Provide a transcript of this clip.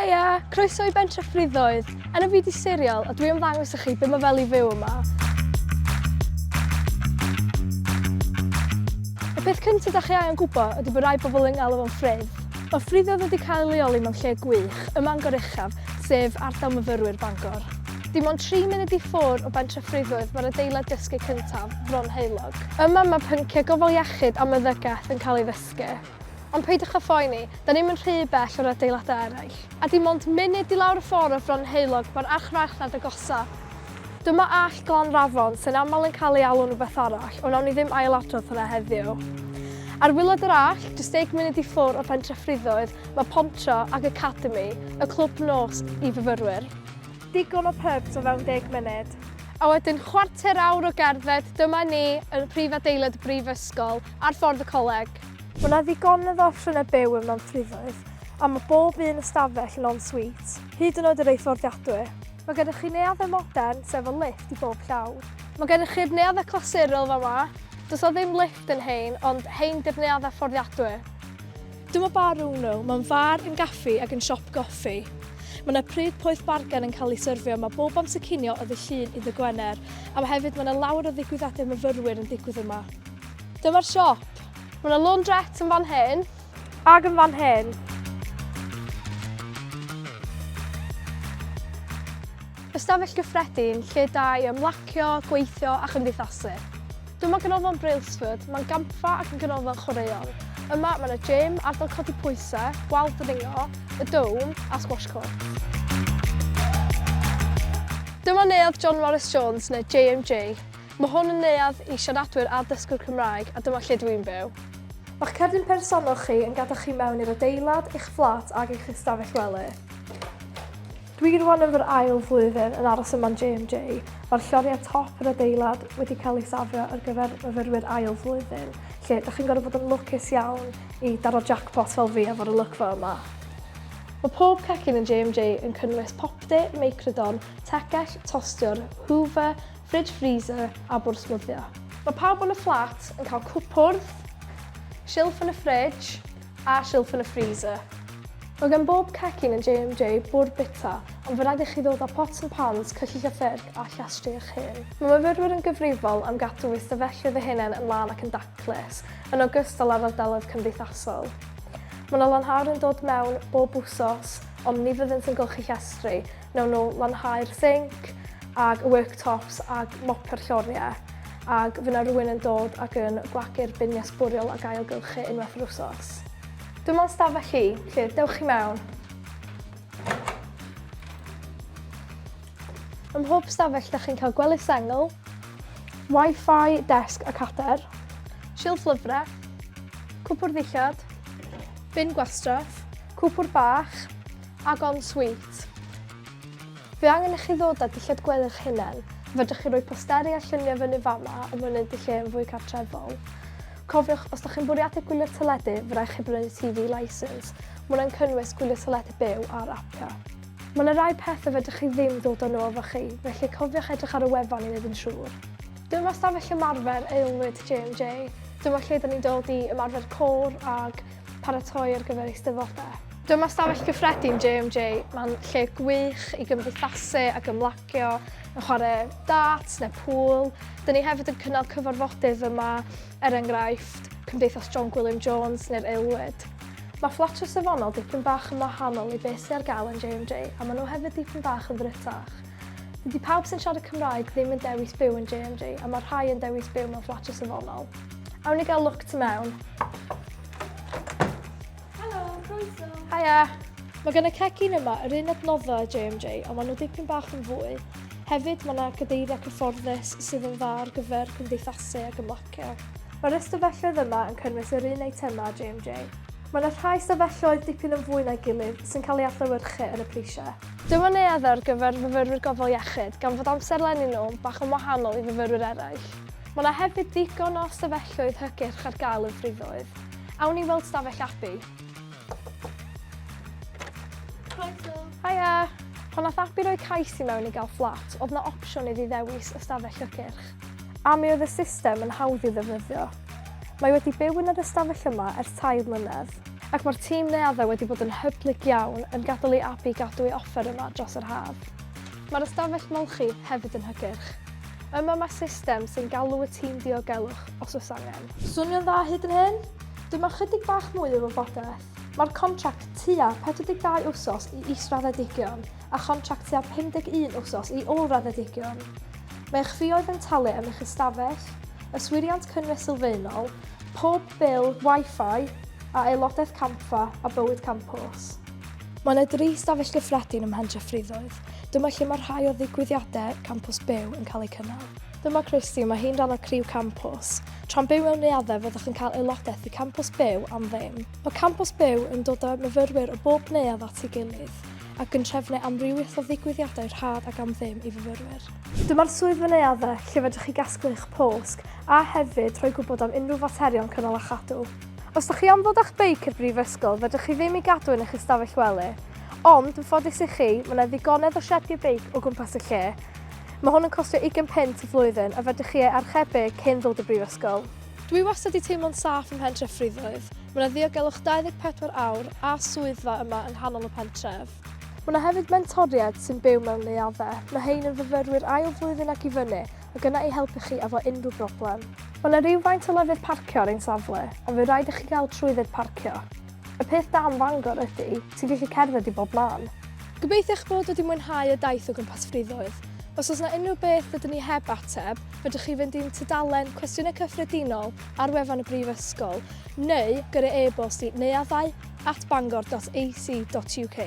Heia! Croeso i Bentref Ffriddoedd. Enw fi 'di Siriol a dwi am ddangos i chi be mae fel i fyw yma. Y peth cyntaf da chi angen gwybod ydy bod rai bobl yn galw fo'n ffridd. Mae Ffriddoedd wedi cael ei leoli mewn lle gwych, ym Mangor Uchaf, sef ardal myfyrwyr Bangor. Dim ond 3 munud i ffwrdd o Bentref Ffriddoedd mae'r adeilad dysgu cyntaf, Fron Heulog. Yma mae pynciau gofal iechyd a meddygaeth yn cael ei ddysgu. Ond peidiwch â phoeni, 'da ni'm yn rhy bell o'r adeiladau eraill. A dim ond munud i lawr y ffordd o Fron Heulog mae'r archfarchnad agosa. Dyma Allt Glan Rafon, sy'n aml yn cael ei alw'n rhywbeth arall, ond wnawn ni ddim ailadrodd hwnna heddiw. Ar waelod yr allt, jyst deg munud i ffwrdd o Bentref Ffriddoedd, mae Pontio ac Academy, y clwb nos i fyfyrwyr. Digon o pubs o fewn deg munud. A wedyn chwarter awr o gerdded, dyma ni yn prif adeilad y brifysgol, ar ffordd y coleg. Mae 'na ddigonedd o opsiynau byw ym Mhontrhyddoedd, a mae bob un ystafell yn en-suite, hyd yn oed y rei fforddiadwy. Mae gennych chi neuaddau modern, sy efo lifft i bob llawr. Mae gennych chi'r neuaddau clasurol fama. Does 'na ddim lifft yn hein, ond hein 'di'r neuaddau fforddiadwy. Dyma Bar Uno, mae'n far, yn gaffi ac yn siop goffi. Mae 'na pryd poeth bargen yn cael ei syrfio yma bob amser cinio o ddydd Llun i ddydd Gwener, a hefyd mae 'na lawer o ddigwyddiadau myfyrwyr yn digwydd yma. Dyma'r siop! Mae 'na laundrette yn fan hyn, ac yn fan hyn. Ystafell gyffredin, lle da i ymlacio, gweithio a chymdeithasu. Dyma ganolfan Brailsford, mae'n gampfa ac yn ganolfan chwaraeon. Yma mae yna gym, ardal codi pwysau, wal ddringo, y dome a squash court. Dyma Neuadd John Morris Jones, neu JMJ. Mae hwn yn neuadd i siaradwyr a dysgwyr Cymraeg a dyma lle dwi'n byw. Mae'ch cerdyn personol chi yn gadael chi mewn i'r adeilad, eich fflat ac eich ystafell wely. Dwi rwan yn fy ail flwyddyn yn aros yma'n JMJ. Mae'r lloriau top yr adeilad wedi cael eu safio ar gyfer myfyrwyr ail flwyddyn, lle dych chi'n gorfod bod yn lwcus iawn i daro jackpot fel fi efo'r olygfa yma. Mae pob cegin yn JMJ yn cynnwys popty, meicrodon, tegell, tostiwr, hoover, fridge freezer a bwrdd smwddio. Mae pawb yn y fflat yn cael cwpwrdd, silff yn y fridge a silff yn y freezer. Mae gan bob cegin yn JMJ bwrdd bwyta, ond fe raid i chi ddod â pots and pans, cyllyll a ffyrc a llestri eich hun. Mae myfyrwyr yn gyfrifol am gadw eu stafelloedd eu hunain yn lân ac yn daclus, yn ogystal â'r ardaloedd cymdeithasol. Mae 'na lanhawr yn dod mewn bob wsos, ond ni fyddent yn golchi llestri, Wnawn nhw lanhau'r sinc ag y worktops ag mopio'r lloriau ag fydd 'na rhywun yn dod ac yn gwagu'r biniau sbwriel ag ailgylchu unwaith yr wsos. Dyma'n stafell i, lle dewch i mewn. Ym mhob stafell da chi'n cael gwely sengl, Wi-Fi, desg a cadair, silff lyfrau, cwpwrdd ddillad, bin gwastraff, cwpwrdd bach, Ac en suite. Fe angen i chi ddod â dillad gwely eich hunain. Fedrwch chi roi posteri a lluniau fyny fama er mwyn neud y lle yn fwy cartrefol. Cofiwch, os dach chi'n bwriadu gwylio'r teledu, fe raid chi brynu TV licence. Ma hwnna'n cynnwys gwylio teledu byw a'r apiau. Ma 'na rai pethau fedrwch chi ddim dod â nhw efo chi, felly cofiwch edrych ar y wefan i wneud yn siŵr. Dyma stafell ymarfer Aelwyd JMJ. Dyma lle 'da ni'n dod i ymarfer côr ag paratoi ar gyfer eisteddfodau. Dyma stafell gyffredin JMJ. Mae'n lle gwych i gymdeithasu ac ymlacio, yn chwarae darts neu pŵl. Dyn ni hefyd yn cynnal cyfarfodydd yma, er enghraifft Cymdeithas John Gwilym Jones neu'r Aelwyd. Mae fflatiau safonol dipyn bach yn wahanol i beth sydd ar gael yn JMJ a maen nhw hefyd dipyn bach yn ddrytach. Dydy pawb sy'n siarad Cymraeg ddim yn dewis byw yn JMJ a mae rhai yn dewis byw mewn fflatiau safonol. Awn ni gael look tu mewn. Helo, croeso! Haia! Mae gan y cegin yma yr un adnoddau â JMJ, ond maen nhw dipyn bach yn fwy. Hefyd, mae yna gadeiriau cyfforddus sydd yn dda ar gyfer cymdeithasu ac ymlacio. Mae'r ystafelloedd yma yn cynnwys yr un eitemau â JMJ. Mae yna rhai stafelloedd dipyn yn fwy na'i gilydd sy'n cael ei adlewyrchu yn y prisiau. Dyma neuadd ar gyfer myfyrwyr gofal iechyd, gan fod amserlenni nhw bach yn wahanol i fyfyrwyr eraill. Mae 'na hefyd ddigon o ystafelloedd hygyrch ar gael yn Ffriddoedd. Awn ni weld stafell Abi. Croeso! Haia! Pan nath Abi roi cais i mewn i gael fflat, oedd 'na opsiwn iddi ddewis ystafell hygyrch. A mi oedd y system yn hawdd i'w ddefnyddio. Mae wedi byw yn yr ystafell yma ers tair mlynedd. Ac mae'r tîm neuaddau wedi bod yn hyblyg iawn yn gadael i Abi gadw ei offer yma dros yr haf. Mae'r ystafell molchi hefyd yn hygyrch. Yma mae system sy'n galw y tîm diogelwch os oes angen. Swnio'n dda hyd yn hyn? Dyma chydig bach mwy o wybodaeth. Mae'r contract tua 42 wsos i israddedigion a chontract tua 51 wsos i ôl-raddedigion. Mae eich ffioedd yn talu am eich ystafell, yswiriant cynnwys sylfaenol, pob bil Wi-Fi a aelodaeth campfa a bywyd campws. Mae yna dri stafell gyffredin ym Mhentref Ffriddoedd. Dyma lle mae rhai o ddigwyddiadau Campws Byw yn cael eu cynnal. Dyma Christy, mae hi'n rhan o criw Campws. Tra'n byw mewn neuaddau fyddwch yn cael aelodaeth i Campws Byw am ddim. Mae Campws Byw yn dod â myfyrwyr o bob neuadd at ei gilydd ac yn trefnu amrywiaeth o ddigwyddiadau rhad ac am ddim i fyfyrwyr. Dyma'r swyddfa neuaddau lle fedrwch chi gasglu eich posg a hefyd rhoi gwybod am unrhyw faterion cynnal a chadw. Os ydych chi am ddod â'ch beic i'r brifysgol, fedrwch chi ddim ei gadw yn eich ystafell wely. Ond, yn ffodus i chi, mae yna ddigonedd o siediau beic o gwmpas y lle. Mae hwn yn costio 20 punt y flwyddyn a fedrwch chi ei archebu cyn ddod i'r brifysgol. Dwi wastad 'di teimlo'n saff ym mhentref Ffriddoedd. Mae 'na ddiogelwch 24 awr a swyddfa yma yng nghanol y pentref. Mae 'na hefyd mentoriaid sy'n byw mewn neuaddau. Mae hein yn fyfyrwyr ail flwyddyn ac i fyny ac yna i helpu chi efo unrhyw broblem. Mae 'na rywfaint o lefydd parcio ar ein safle, ond fydd rhaid i chi gael trwydded parcio. Y peth da am Fangor ydy, ti'n gallu cerdded i bob man. Gobeithio eich bod wedi mwynhau y daith o gwmpas Ffriddoedd. Os oes 'na unrhyw beth rydyn ni heb ateb, fedrwch chi fynd i'n tudalen Cwestiynau Cyffredinol ar wefan y Brifysgol, neu gyrru e-bost i neuaddau at bangor dot ac dot uk.